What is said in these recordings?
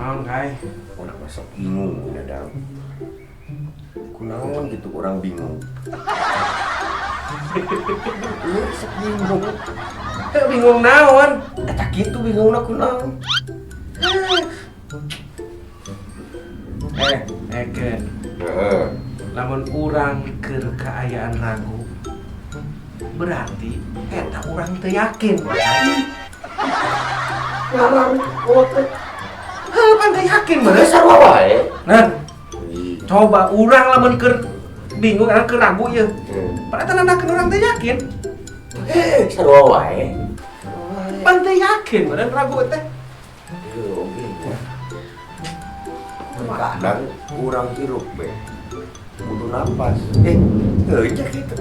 Naon, Kai? Urang masuk bingung, Dadang. Kunaon gitu orang bingung. Iya, sok bingung. Teu bingung naon? Eta kitu bingungna kunaon. Eh, Eken. Heeh. Lamun urang keur kaayaan ragu, berarti eta urang teu yakin. Ngarang kolot teh. Heuh, pan teu yakin meureun. Sarua wae. Nah, coba urang lamun keur bingung, urang keur ragu ieu. Padahal nandakeun urang teu yakin. Eh, sarua wae. Pan teu yakin meureun ragu teh. Ieu oge nya. Kadang urang hirup be. Kudu napas. Eh, heuh nya kitu.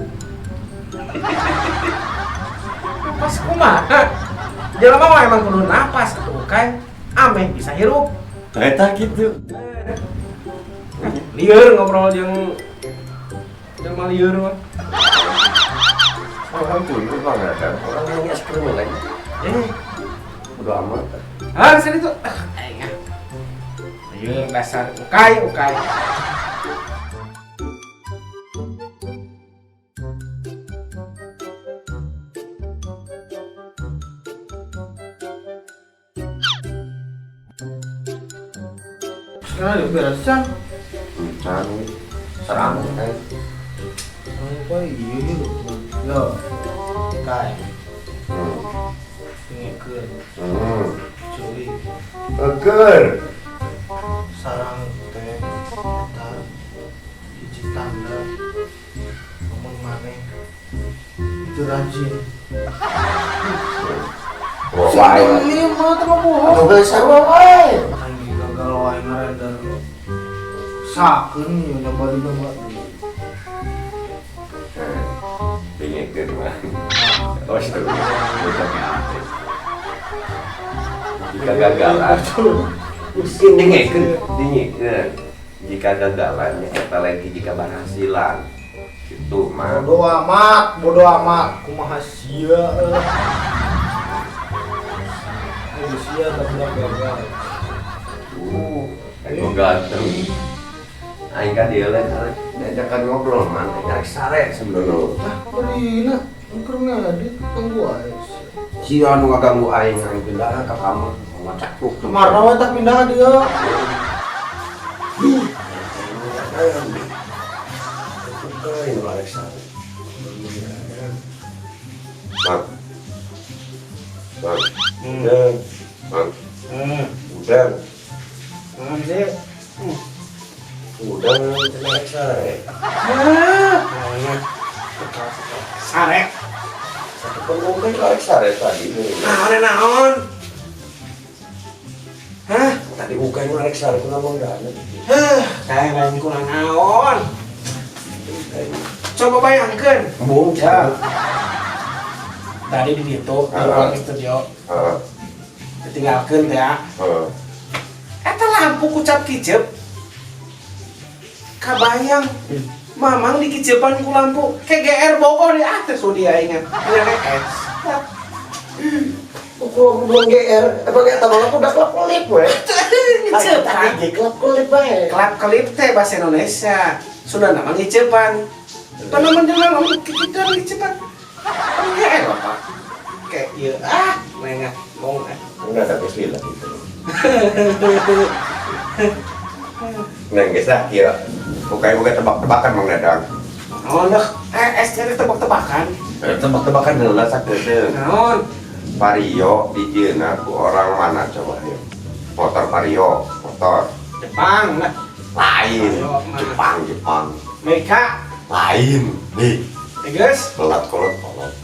Napas kumaha? Jelema mah emang kudu napas atuh, Kai. Ameh bisa hirup. Eta kitu. Lieur ngobrol jeung jelema lieur mah. Orang tuh bang ada orang yang es krim lagi. Eh, Udah amat. ah sini tuh. Ah, aing ah. Lieur dasar Ukay, Ukay. Sekarang beresan. Encan serang kan. Apa iya yo. Kai. Dengekeun. Curi. Eger. Sarang teh eta hiji tanda lamun maneh itu rajin. Wae. Ini mah teh bohong. Atuh geus sarua wae. Aing gagal wae ngerender. Sakeun ieu nyoba nyoba. Dengekeun mah. Oh, itu. Jika gagalan, dengekeun, dengekeun. Jika gagalan, eta lagi jika berhasilan. Gitu mah. Bodo amat, bodo amat. Kumaha sia. Eh sia tapi gagal. Aing ganteng. Aing ka dieu lain diajakan ngobrol man, aing rek sare sebenarnya. Ah, berina, keur ngedit tunggu ae. Sia nu ngaganggu aing, aing pindah ka kamar, ngacakluk. Kemarin we tak pindah ka dieu. Bang. Bang. Udang. Bang. Udang. Sih. Udang cenah rek sare. Ah, sare. Satu pun rek sare tadi. Naon naon? Hah? Tadi bukan rek sare kunaon Mang Dana. Heh, kayak lain kurang naon. Coba bayangkan. Bung Ya. Tadi di ditu, di ruang studio, Heeh. ditinggalkeun teh ya. Heeh. Eta lampu kucap kicep. Kabayang. Mamang dikicepan ku lampu KGR Bogor di atas di aing. Nya es. Ukur belum GR, apa kayak tahu aku udah klap kelip we. Ngicepan. Tadi klap kelip bae. Klap kelip teh bahasa Indonesia. Sudah nama ngicepan. Panaman jelema ngomong kitu ngicepan. Kan GR Bapak. Kayak ieu ah, lengah mong ah. Enggak ada lila gitu. Neng geus lah kieu. Bukan tebak-tebakan Mang Dadang. Naon dah? Eh, es teh tebak-tebakan. Tebak-tebakan heula sakedeung. Naon? Vario dijieunna ku orang mana coba ya? Motor Vario, motor Jepang lah. lain. Vario, mana? Jepang, Jepang. Mereka Lain. Nih, eh guys, telat kolot kolot.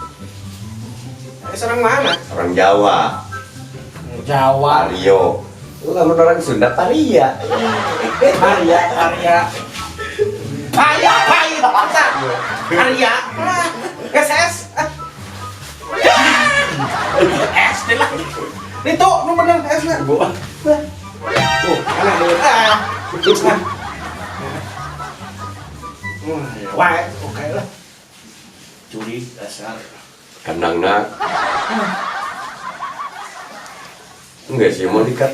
eh orang mana? Orang Jawa, Jawa. Vario. Lu lamun orang Sunda Paria. Arya, Arya. Paya, paya, Arya. SS. S deh lah. Itu, nu bener S lah. Tuh, mana nih? Ah. Wah, oke lah. Curi dasar. Kandangna. Enggak sih, mau dikat.